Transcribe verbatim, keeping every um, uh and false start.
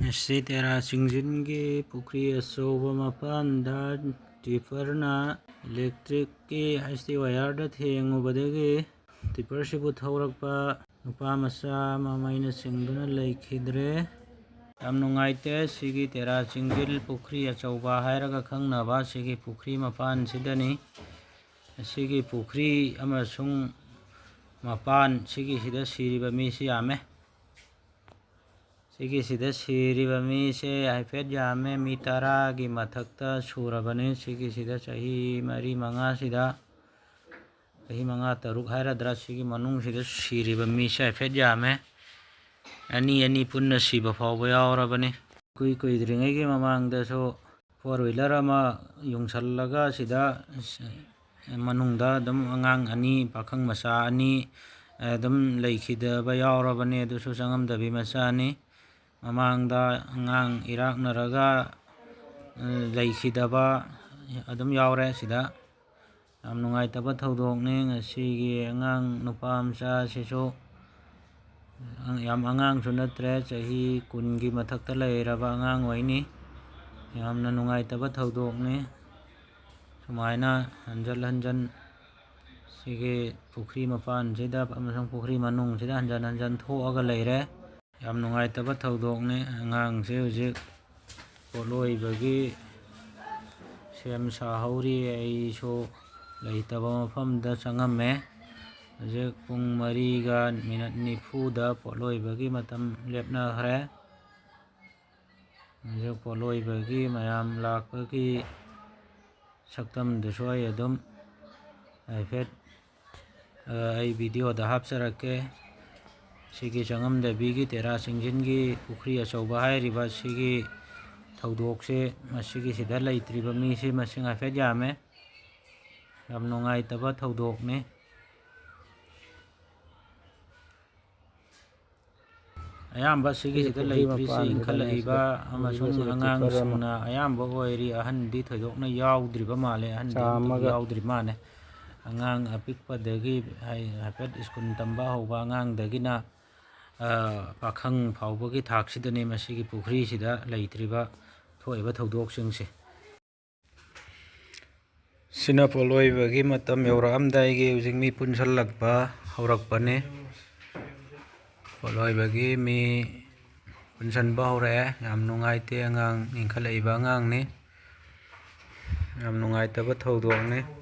ꯉꯁꯤ ꯇꯦꯔꯥ ꯆꯤꯡꯖꯤꯟꯒꯤ ꯄꯨꯈ꯭ꯔꯤ ꯑꯆꯧꯕ ꯃꯄꯥꯟꯗ ꯇ꯭ꯌꯨꯕꯔꯅ ꯏꯂꯦꯛꯇ꯭ꯔꯤꯛꯀꯤ ꯍꯩꯁ ꯇꯤ ꯋꯥꯌꯔꯗ ꯊꯦꯡꯉꯨꯕꯗꯒꯤ ꯇ꯭ꯌꯨꯕꯔꯁꯤꯕꯨ ꯊꯧꯔꯛꯄ ꯅꯨꯄꯥ ꯃꯆꯥ ꯑꯃ ꯃꯩꯅ ꯆꯤꯡꯗꯨꯅ ꯂꯩꯈꯤꯗ꯭ꯔꯦ꯫ ꯌꯥꯝ ꯅꯨꯡꯉꯥꯏꯇꯦ꯫ ꯁꯤꯒꯤ ꯇꯦꯔꯥ ꯆꯤꯡꯖꯤꯜ ꯄꯨꯈ꯭ꯔꯤ ꯑꯆꯧꯕ ꯍꯥꯏꯔꯒ ꯈꯪꯅꯕ ꯁꯤꯒꯤ ꯄꯨꯈ꯭ꯔꯤ ꯃꯄꯥꯟꯁꯤꯗꯅꯤ꯫ ꯑꯁꯤꯒꯤ ꯄꯨꯈ꯭ꯔꯤ ꯑꯃꯁꯨꯡ ꯃꯄꯥꯟ ꯁꯤꯒꯤꯁꯤꯗ ꯁꯤꯔꯤꯕ ꯃꯤꯁꯤ ꯌꯥꯝꯃꯦ꯫ ꯁꯤꯒꯤꯁꯤꯗ ꯁꯤꯔꯤꯕ ꯃꯤꯁꯦ ꯍꯥꯏꯐꯦꯠ ꯌꯥꯝꯃꯦ, ꯃꯤ ꯇꯔꯥꯒꯤ ꯃꯊꯛꯇ ꯁꯨꯔꯕꯅꯤ꯫ ꯁꯤꯒꯤꯁꯤꯗ ꯆꯍꯤ ꯃꯔꯤ ꯃꯉꯥꯁꯤꯗ, ꯆꯍꯤ ꯃꯉꯥ ꯇꯔꯨꯛ ꯍꯥꯏꯔꯗ꯭ꯔꯥ, ꯁꯤꯒꯤ ꯃꯅꯨꯡꯁꯤꯗ ꯁꯤꯔꯤꯕ ꯃꯤꯁꯦ ꯍꯥꯏꯐꯦꯠ ꯌꯥꯝꯃꯦ꯫ ꯑꯅꯤ ꯑꯅꯤ ꯄꯨꯟꯅ ꯁꯤꯕ ꯐꯥꯎꯕ ꯌꯥꯎꯔꯕꯅꯤ꯫ ꯀꯨꯏ ꯀꯨꯏꯗ꯭ꯔꯤꯉꯩꯒꯤ ꯃꯃꯥꯡꯗꯁꯨ ꯐꯣꯔ ꯋꯤꯂꯔ ꯑꯃ ꯌꯨꯡꯁꯜꯂꯒ ꯁꯤꯗ ꯃꯅꯨꯡꯗ ꯑꯗꯨꯝ ꯑꯉꯥꯡ ꯑꯅꯤ, ꯄꯥꯈꯪ ꯃꯆꯥ ꯑꯅꯤ ꯑꯗꯨꯝ ꯂꯩꯈꯤꯗꯕ ꯌꯥꯎꯔꯕꯅꯤ꯫ ꯑꯗꯨꯁꯨ ꯆꯪꯉꯝꯗꯕꯤ ꯃꯆꯥꯅꯤ꯫ ꯃꯃꯥꯡꯗ ꯑꯉꯥꯡ ꯏꯔꯥꯛꯅꯔꯒ, ꯑ, ꯂꯩꯈꯤꯗꯕ ꯑꯗꯨꯝ ꯌꯥꯎꯔꯦ ꯁꯤꯗ꯫ ꯌꯥꯝ ꯅꯨꯡꯉꯥꯏꯇꯕ ꯊꯧꯗꯣꯛꯅꯤ꯫ ꯉꯁꯤꯒꯤ ꯑꯉꯥꯡ ꯅꯨꯄꯥ ꯃꯆꯥ ꯑꯁꯤꯁꯨ ꯌꯥꯝ ꯑꯉꯥꯡꯁꯨ ꯅꯠꯇ꯭ꯔꯦ, ꯆꯍꯤ ꯀꯨꯟꯒꯤ ꯃꯊꯛꯇ ꯂꯩꯔꯕ ꯑꯉꯥꯡ ꯑꯣꯏꯅꯤ꯫ ꯌꯥꯝꯅ ꯅꯨꯡꯉꯥꯏꯇꯕ ꯊꯧꯗꯣꯛꯅꯤ꯫ ꯁꯨꯃꯥꯏꯅ ꯍꯟꯖꯟ ꯍꯟꯖꯟ ꯁꯤꯒꯤ ꯄꯨꯈ꯭ꯔꯤ ꯃꯄꯥꯟꯁꯤꯗ ꯑꯃꯁꯨꯡ ꯄꯨꯈ꯭ꯔꯤ ꯃꯅꯨꯡꯁꯤꯗ ꯍꯟꯖꯟ ꯍꯟꯖꯟ ꯊꯣꯛꯑꯒ ꯂꯩꯔꯦ꯫ ꯌꯥꯝ ꯅꯨꯡꯉꯥꯏꯇꯕ ꯊꯧꯗꯣꯛꯅꯤ꯫ ꯑꯉꯥꯡꯁꯦ ꯍꯧꯖꯤꯛ ꯄꯣꯠꯂꯣꯏꯕꯒꯤ ꯁꯦꯝ ꯁꯥꯍꯧꯔꯤ꯫ ꯑꯩꯁꯨ ꯂꯩꯇꯕ ꯃꯐꯝꯗ ꯆꯪꯉꯝꯃꯦ꯫ ꯍꯧꯖꯤꯛ ꯄꯨꯡ ꯃꯔꯤꯒ ꯃꯤꯅꯠ ꯅꯤꯐꯨꯗ ꯄꯣꯠꯂꯣꯏꯕꯒꯤ ꯃꯇꯝ ꯂꯦꯞꯅꯈ꯭ꯔꯦ꯫ ꯍꯧꯖꯤꯛ ꯄꯣꯠꯂꯣꯏꯕꯒꯤ ꯃꯌꯥꯝ ꯂꯥꯛꯄꯒꯤ ꯁꯛꯇꯝꯗꯨꯁꯨ ꯑꯩ ꯑꯗꯨꯝ ꯍꯥꯏꯐꯦꯠ, ꯑ, ꯑꯩ ꯚꯤꯗꯤꯑꯣꯗ ꯍꯥꯞꯆꯔꯛꯀꯦ꯫ ꯁꯤꯒꯤ ꯆꯪꯉꯝꯗꯕꯤꯒꯤ ꯇꯦꯔꯥ ꯆꯤꯡꯖꯤꯟꯒꯤ ꯄꯨꯈ꯭ꯔꯤ ꯑꯆꯧꯕ ꯍꯥꯏꯔꯤꯕ ꯁꯤꯒꯤ ꯊꯧꯗꯣꯛꯁꯦ, ꯃꯁꯤꯒꯤꯁꯤꯗ ꯂꯩꯇ꯭ꯔꯤꯕ ꯃꯤꯁꯤ ꯃꯁꯤꯡ ꯍꯥꯏꯐꯦꯠ ꯌꯥꯝꯃꯦ꯫ ꯌꯥꯝ ꯅꯨꯡꯉꯥꯏꯇꯕ ꯊꯧꯗꯣꯛꯅꯤ꯫ ꯑꯌꯥꯝꯕ ꯁꯤꯒꯤꯁꯤꯗ ꯄꯨꯈ꯭ꯔꯤ ꯂꯩꯇ꯭ꯔꯤꯁꯤ ꯃꯄꯥꯟꯁꯤꯗꯅꯦ ꯏꯟꯈꯠꯂꯛꯏꯕ ꯁꯤꯗ ꯑꯃꯁꯨꯡ ꯂꯩꯔꯤꯕꯁꯤꯗ ꯑꯉꯥꯡꯁꯤꯡꯅ ꯑꯌꯥꯝꯕ ꯑꯣꯏꯔꯤ, ꯑꯍꯟꯗꯤ ꯊꯣꯏꯗꯣꯛꯅ ꯌꯥꯎꯗ꯭ꯔꯤꯕ ꯃꯥꯜꯂꯦ, ꯑꯍꯟꯗꯤ ꯑꯝꯇ ꯆꯥꯝꯃꯒ ꯌꯥꯎꯗ꯭ꯔꯤ ꯃꯥꯜꯂꯦ꯫ ꯑꯉꯥꯡ ꯑꯄꯤꯛꯄꯗꯒꯤ ꯍꯥꯏ-, ꯍꯥꯏꯐꯦꯠ ꯁ꯭ꯀꯨꯜ ꯇꯝꯕ ꯍꯧꯕ ꯑꯉꯥꯡꯗꯒꯤꯅ ꯄꯥꯈꯪ ꯐꯥꯎꯕꯒꯤ ꯊꯥꯛꯁꯤꯗꯅꯤ ꯃꯁꯤꯒꯤ ꯄꯨꯈ꯭ꯔꯤꯁꯤꯗ ꯂꯩꯇ꯭ꯔꯤꯕ ꯊꯣꯛꯏꯕ ꯊꯧꯗꯣꯛꯁꯤꯡꯁꯦ꯫ ꯁꯤꯅ ꯄꯣꯠꯂꯣꯏꯕꯒꯤ ꯃꯇꯝ ꯌꯧꯔꯛꯑꯝꯗꯥꯏꯒꯤ ꯍꯧꯖꯤꯛ ꯃꯤ ꯄꯨꯟꯁꯜꯂꯛꯄ ꯍꯧꯔꯛꯄꯅꯤ꯫ ꯄꯣꯠꯂꯣꯏꯕꯒꯤ ꯃꯤ ꯄꯨꯟꯁꯟꯕ ꯍꯧꯔꯛꯑꯦ꯫ ꯌꯥꯝ ꯅꯨꯡꯉꯥꯏꯇꯦ, ꯑꯉꯥꯡ ꯏꯟꯈꯠꯂꯛꯏꯕ ꯑꯉꯥꯡꯅꯤ꯫ ꯌꯥꯝ ꯅꯨꯡꯉꯥꯏꯇꯕ ꯊꯧꯗꯣꯛꯅꯤ꯫